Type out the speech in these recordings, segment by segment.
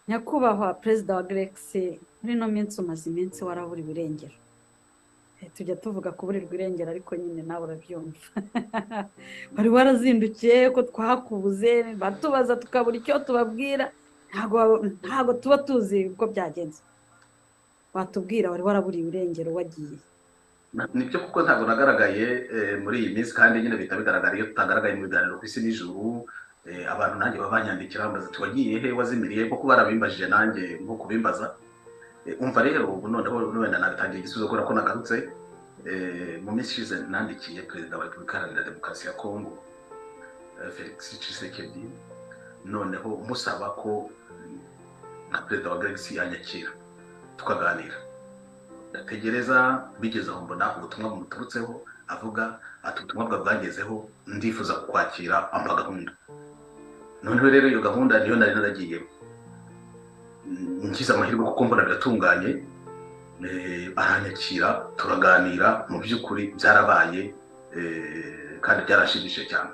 Nyakubahwa Perezida wa GREX, muri ino minsi umaze iminsi waraburiwe irengero. Tujya tuvuga kuburirwa irengero, ariko nyine nawe urabyumva. Wari warazindukiye ko twakubuze, batubaza tukabura icyo tubabwira, ntabwo tuba tuzi uko byagenze. Watubwira, wari waraburiwe irengero, wagiye? Nibyo, kuko ntabwo nagaragaye muri iyi minsi, kandi nyine bihita bigaragara iyo tutagaragaye mu biganiro ku Isi n'Ijuru. Abantu nanjye baba banyandikira bambaza ati: "Wagiye he? Wazimiriye?" Kuko barabimbajije nanjye nko kubimbaza. Umva rero, ubu noneho wenda nabitangiye igisubizo kubera ko nagarutse. Mu minsi ishize nandikiye Perezida wa Repubulika Iharanira Demokarasi ya Kongo, Felix Tshisekedi, noneho musaba ko nka perezida wa GREX yanyakira tukaganira. Ndategereza, bigeze aho mbona ubutumwa bumuturutseho, avuga ati: "Ubutumwa bwawe bwagezeho, ndifuza kukwakira." Ampa gahunda. Noneho rero iyo gahunda niyo nari naragiyemo. Ngize amahirwe kuko mbona biratunganye, aranyakira turaganira. Mu by'ukuri byarabaye, kandi byarashimishije cyane.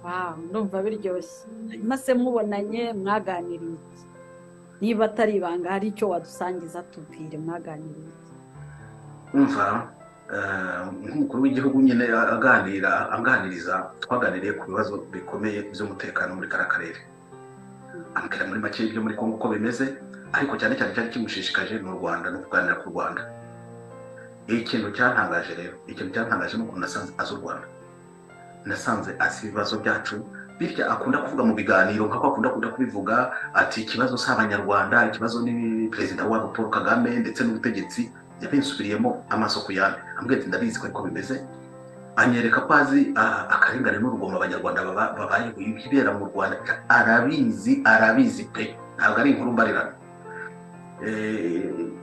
Wow, ndumva biryoshye. Hanyuma se mubonanye mwaganiriye iki? Niba atari ibanga, hari icyo wadusangiza, tubwire, mwaganiriye iki? Umva, nk'umukuru w'igihugu nyine aganira, aganiriza, twaganiriye ku bibazo bikomeye by'umutekano muri kariya karere. Ambwira muri make ibyo muri Kongo uko bimeze, ariko cyane cyane cyari kimushishikaje ni u Rwanda no kuganira ku Rwanda. Ikintu cyantangaje rero, ikintu cyantangaje ni ukuntu nasanze azi u Rwanda, nasanze azi ibibazo byacu. Bityo akunda kuvuga mu biganiro, nk'uko akunda kubivuga, ati: "Ikibazo si Abanyarwanda, ikibazo ni perezida wabo Paul Kagame ndetse n'ubutegetsi." Yabinsubiriyemo amaso ku yandi, ambwira ati: "Ndabizi ko ariko bimeze." Anyereka ko azi akarengane n'urugomo Abanyarwanda babayeho, ibibera mu Rwanda arabizi, arabizi pe, ntabwo ari inkuru mbarirano.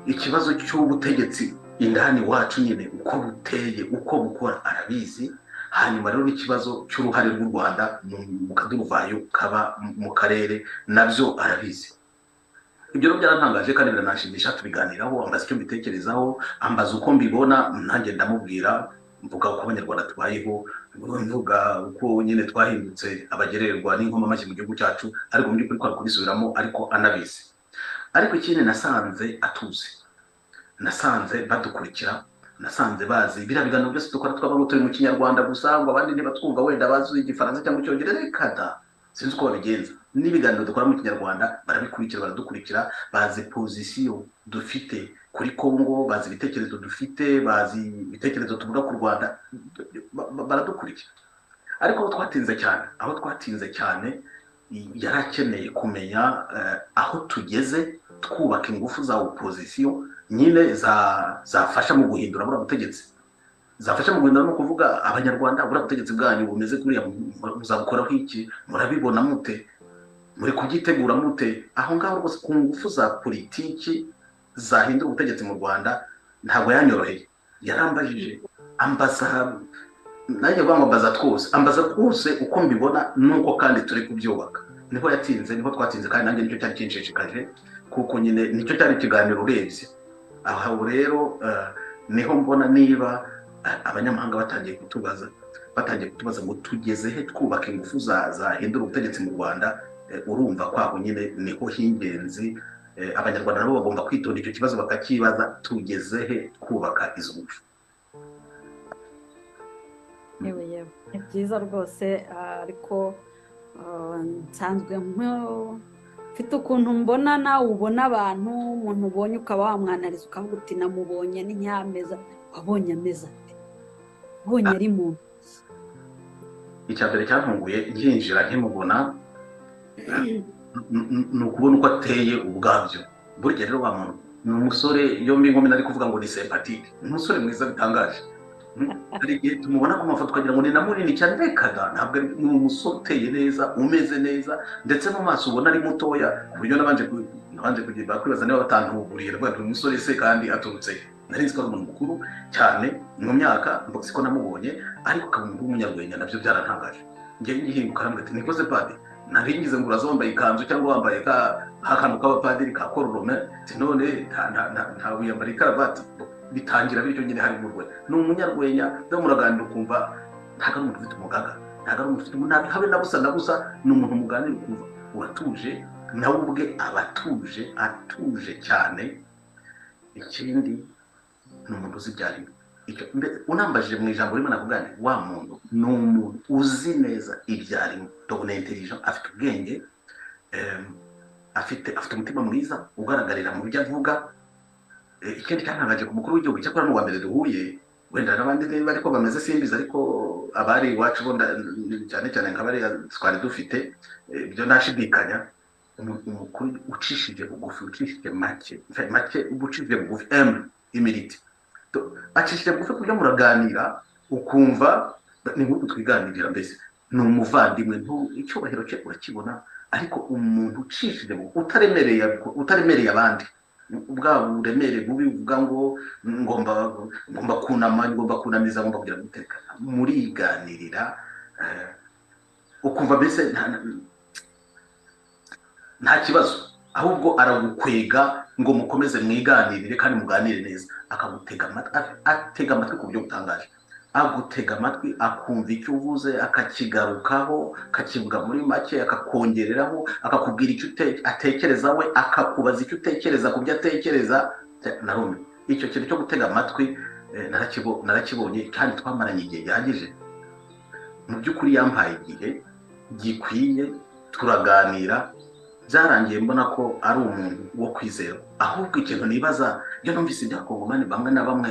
Ikibazo cy'ubutegetsi indani iwacu nyine, uko buteye, uko bukora, arabizi. Hanyuma rero n'ikibazo cy'uruhare rw'u Rwanda mu kaduruvayo kaba mu karere nabyo arabizi. Ibyo rero byarantangaje kandi biranashimisha. Tubiganiraho, ambaza icyo mbitekerezaho, ambaza uko mbibona, nanjye ndamubwira, mvuga uko Abanyarwanda tubayeho, mvuga uko nyine twahindutse abagererwa n'inkomamashyi mu gihugu cyacu, ariko mu by'ukuri twari kubisubiramo, ariko anabizi. Ariko ikindi nasanze atuzi, nasanze badukurikira, nasanze bazi biriya biganiro byose dukora. Twaba ngo turi mu Kinyarwanda gusa, ngo abandi ntibatwumva, wenda bazi Igifaransa cyangwa Icyongereza. Reka da, sinzi uko babigenza. N'ibiganiro dukora mu Kinyarwanda barabikurikira, baradukurikira, bazi position dufite kuri Kongo, bazi ibitekerezo dufite, bazi ibitekerezo tuvuga ku Rwanda, baradukurikira. Ariko aho twatinze cyane, aho twatinze cyane, yari akeneye kumenya aho tugeze twubaka ingufu za opposition nyine zafasha mu guhindura buriya butegetsi. Zafasha mu guhindura, no kuvuga: "Abanyarwanda, buriya butegetsi bwanyu bumeze kuriya, muzabukoraho iki? Murabibona mute? Muri kubyitegura mute?" Aho ngaho rwose ku ngufu za politiki zahindura ubutegetsi mu Rwanda ntabwo yanyoroheye. Yarambajije, ambaza, nanjye kuvuga ngo ambaza twose, ambaza twose uko mbibona nuko kandi turi kubyubaka. Niho yatinze, niho twatinze, kandi nanjye nicyo cyari kinshishikaje, kuko nyine nicyo cyari ikiganiro urebye. Aho rero niho mbona niba abanyamahanga batangiye kutubaza ngo tugeze he twubaka ingufu zahindura ubutegetsi mu Rwanda, urumva ko aho nyine niho h'ingenzi. Abanyarwanda nabo bagomba kwitonda, icyo kibazo bakakibaza: tugeze he twubaka izo ngufu? Yewe yewe, ni byiza rwose, ariko nsanzwe mfite ukuntu mbona nawe ubona abantu. Umuntu ubonye ukaba wamwanariza, ukavuga uti: "Namubonye ni nyameza." Wabonye ameze ate? Ubonye ari muntu? Icya mbere cyantunguye nkinjira nkimubona ni ukubona uko ateye ubwabyo. Burya rero wa muntu ni umusore, iyo mbi nkumi nari kuvuga ngo ni sympathique, ni umusore mwiza bitangaje. Hari igihe tumubona ku mafoto ukagira ngo ni na munini cyane. Reka da, ntabwo ari, ni umusore uteye neza, umeze neza, ndetse mu maso ubona ari mutoya, ku buryo nabanje kugira kwibaza niba batantuburiye. Ndavuga nti: "Umusore se kandi aturutse he?" Nari nzi ko ari umuntu mukuru cyane mu myaka, mvuga siko namubonye, ariko akaba umuntu w'umunyarwenya, nabyo byarantangaje. Njye ngihinguka arambwira ati: "Nikoze padi, nari ngize ngo uraza wambaye ikanzu cyangwa wambaye ka kantu k'abapadiri ka kororome." Ati: "None nta wiyambara ikaravati?" Bitangira bityo nyine, harimo urwenya, ni umunyarwenya. Niba muraganira ukumva ntabwo ari umuntu ufite umugaga, ntabwo ari umuntu ufite ntabwo habe na busa na busa. Ni umuntu muganira ukumva uratuje. Nawe ubwe aba atuje, atuje cyane. Ikindi, ni umuntu uzi ibyo arimo. Unambajije mu ijambo rimwe, navuga nti wa muntu ni umuntu uzi neza ibyo arimo. Donc ni intelligent, afite ubwenge, afite umutima mwiza ugaragarira mu byo avuga. Ikindi cyantangaje ku mukuru w'igihugu, cyakora ni uwa mbere duhuye, wenda n'abandi niba ariko bameze simbizi, ariko abari iwacu bo cyane cyane nka bariya twari dufite, ibyo ntashidikanya, umukuru ucishije bugufi, ucishije make, make, ucishije bugufi, humilité, acishije bugufi ku buryo muraganira ukumva ni nk'uku twiganirira, mbese ni umuvandimwe. Icyubahiro cye urakibona, ariko umuntu ucishije bugufi, utaremereye abandi, bwa buremere bubi uvuga ngo ngomba kunama, ngomba kunamiza, ngomba kugira guteka. Muriganirira, ukumva mbese nta kibazo, ahubwo aragukwega ngo mukomeze mwiganirire kandi muganire neza. Akagutega amatwi, atega amatwi ku buryo butangaje. Agutega amatwi, akumva icyo uvuze, akakigarukaho, akakivuga muri make, akakongereraho, akakubwira icyo atekereza we, akakubaza icyo utekereza ku byo atekereza. Narumiwe. Icyo kintu cyo gutega amatwi, narakibonye, kandi twamaranye igihe gihagije. Mu by'ukuri yampaye igihe gikwiye, turaganira, byarangiye mbona ko ari umuntu wo kwizera. Ahubwo ikintu nibaza, iyo numvise ibya Kongomani bamwe na bamwe,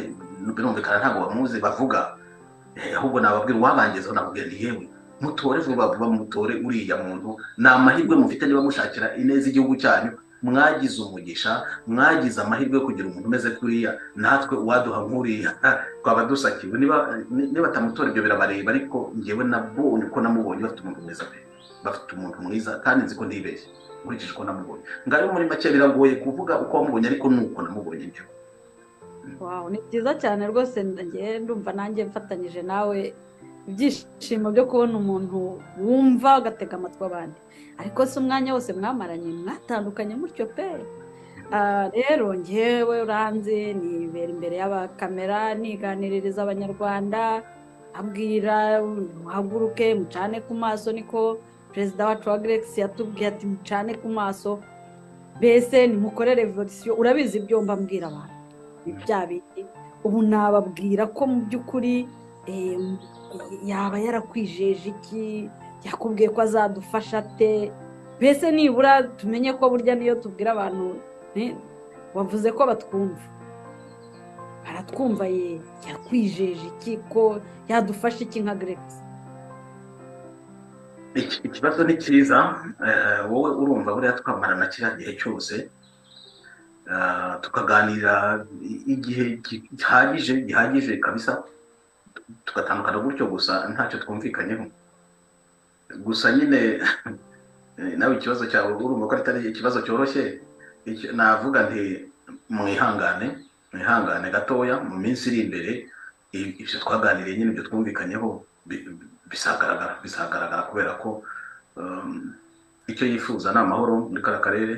birumvikana ntabwo bamuzi, bavuga, ahubwo nababwira uwabangezaho, nababwira nti: "Yewe, mutore vuba vuba, mutore uriya muntu. Ni amahirwe mufite niba mushakira ineza igihugu cyanyu. Mwagize umugisha, mwagize amahirwe yo kugira umuntu umeze kuriya. Natwe uwaduha nk'uriya twaba dusakiwe." Niba batamutora, ibyo birabareba, ariko ngewe nabonye uko namubonye, bafite umuntu mwiza pe, bafite umuntu mwiza, kandi nzi ko ntibeshye nkurikije uko namubonye. Ngayo muri make, biragoye kuvuga uko wamubonye, ariko ni uko namubonye njyewe. Wow, ni byiza cyane rwose. Njye ndumva nanjye mfatanyije nawe ibyishimo byo kubona umuntu wumva agatega amatwi abandi. Ariko si umwanya wose mwamaranye mwatandukanye mutyo pe? Rero ngewe uranzi, nibera imbere y'abakamera, niganiririza Abanyarwanda, abwira muhaguruke mucane ku maso. Niko perezida wacu wa Grex yatubwiye ati: "Mucane ku maso, mbese nimukore revolution." Urabizi, ibyo mba mbwira abantu ni bya bindi. Ubu nababwira ko mu by'ukuri, yaba yarakwijeje iki? Yakubwiye ko azadufasha ate? Mbese nibura tumenye ko burya niyo tubwira abantu, wavuze ko batwumva, baratwumva ye. Yakwijeje iki, ko yadufasha iki nka Grex? Ikibazo ni cyiza. Wowe urumva buriya twamarana kiriya gihe cyose, tukaganira igihe gihagije, gihagije kabisa, tugatandukana gutyo gusa ntacyo twumvikanyeho? Gusa nyine nawe ikibazo cyawe urumva ko atari ikibazo cyoroshye. Navuga nti mwihangane, mwihangane gatoya, mu minsi iri imbere ibyo twaganiriye nyine, ibyo twumvikanyeho bizagaragara, bizagaragara, kubera ko icyo yifuza ni amahoro muri kariya karere.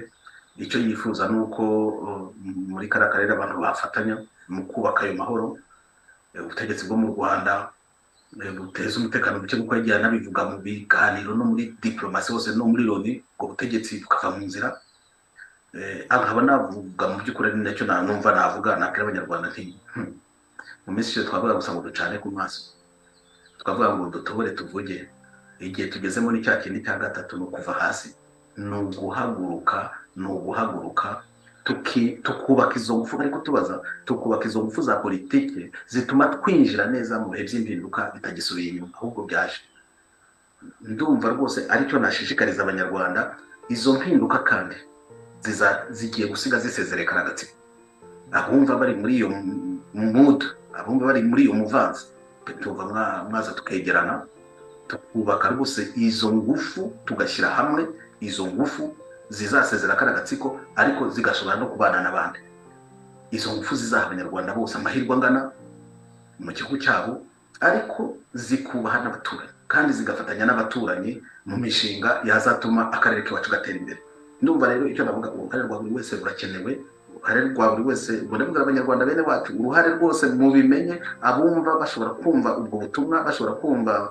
Icyo yifuza ni uko muri kariya karere abantu bafatanya mu kubaka ayo mahoro. Ubutegetsi bwo mu Rwanda buteza umutekano muke, kuko yagiye anabivuga mu biganiro no muri diplomasi hose no muri Loni, ubwo butegetsi bukava mu nzira. Nkaba navuga mu by'ukuri, ari nacyo numva navuga, nabwira Abanyarwanda nti mu minsi ishize twavuga gusa ngo ducane ku maso, twavuga ngo dutobore tuvuge. Igihe tugezemo ni cya kindi cya gatatu, ni ukuva hasi, ni uguhaguruka, ni uguhaguruka tukubaka izo ngufu, ariko tubaza tukubaka izo ngufu za politike zituma twinjira neza mu bihe by'impinduka bitagisubiye inyuma, ahubwo byaje. Ndumva rwose aricyo nashishikariza Abanyarwanda. Izo mpinduka kandi zigiye gusiga zisezerekana agatsiko. Abumva bari muri iyo mood, abumva bari muri iyo mouvance, tuva mwaza tukegerana, tukubaka rwose izo ngufu, tugashyira hamwe izo ngufu zizasezera kariya gatsiko, ariko zigashobora no kubana n'abandi, izo ngufu zizaha Abanyarwanda bose amahirwe angana mu gihugu cyabo, ariko zikubaha n'abaturanyi kandi zigafatanya n'abaturanyi mu mishinga yazatuma akarere k'iwacu gatera imbere. Ndumva rero icyo navuga, uruhare rwa buri wese rurakenewe, uruhare rwa buri wese. Ubwo ndavuga Abanyarwanda bene wacu, uruhare rwose mubimenye. Abumva bashobora kumva ubwo butumwa, bashobora kumva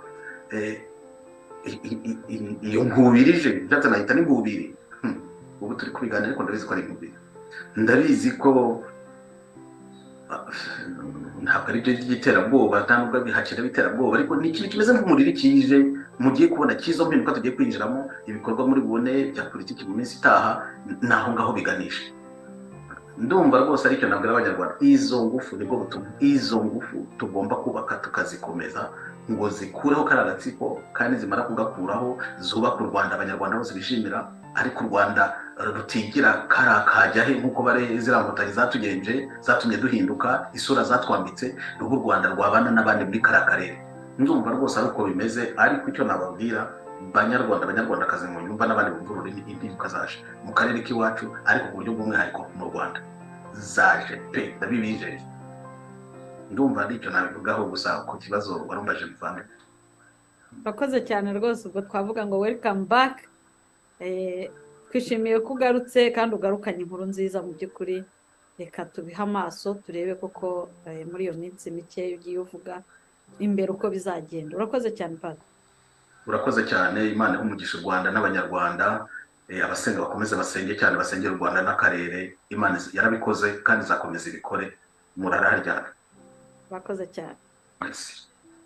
iyo nkubirije, nshatse nahita n'ingubiri. Turi kubiganira, ariko ndabizi ko ari inkubiri. Ndabizi ko ntabwo ari byo by'iterabwoba, nta nubwo bihakira biterabwoba, ariko ni ikintu kimeze nk'umuriro kije mugiye kubona cy'izo mpinduka tugiye kwinjiramo. Ibikorwa muri bubone bya politiki mu minsi itaha ni aho ngaho biganisha. Ndumva rwose aricyo nabwira Abanyarwanda: izo ngufu nibwo butumwa, izo ngufu tugomba kubaka tukazikomeza ngo zikureho kariya gatsiko, kandi zimara kugakuraho zubaka u Rwanda Abanyarwanda bose bishimira, ariko u Rwanda rutigira kariya kajya he nk'uko bare ziriya nkotanyi zatugenje, zatumye duhinduka isura, zatwambitse, n'ubu u Rwanda rwabana n'abandi muri kariya karere. Ndumva rwose ari uko bimeze. Ariko icyo nababwira, Banyarwanda, Banyarwandakazi mu nyumva n'abandi bumva ururimi, impinduka zaje mu karere k'iwacu, ariko ku buryo bw'umwihariko mu Rwanda zaje pe, ndabibijeje. Ndumva aricyo nabivugaho gusa ku kibazo warumbaje, muvandimwe. Urakoze cyane rwose. Ubwo twavuga ngo welcome back. Twishimiye ko ugarutse kandi ugarukanye inkuru nziza. Mu by'ukuri reka tubihe amaso turebe koko muri iyo minsi mike ugiye uvuga imbere uko bizagenda. Urakoze cyane, Padi. Urakoze cyane. Imana ihe umugisha u Rwanda n'Abanyarwanda. Abasenga bakomeze basenge cyane, basengere u Rwanda n'akarere. Imana yarabikoze kandi izakomeza ibikore. Muraraharyana. Urakoze cyane. Merci.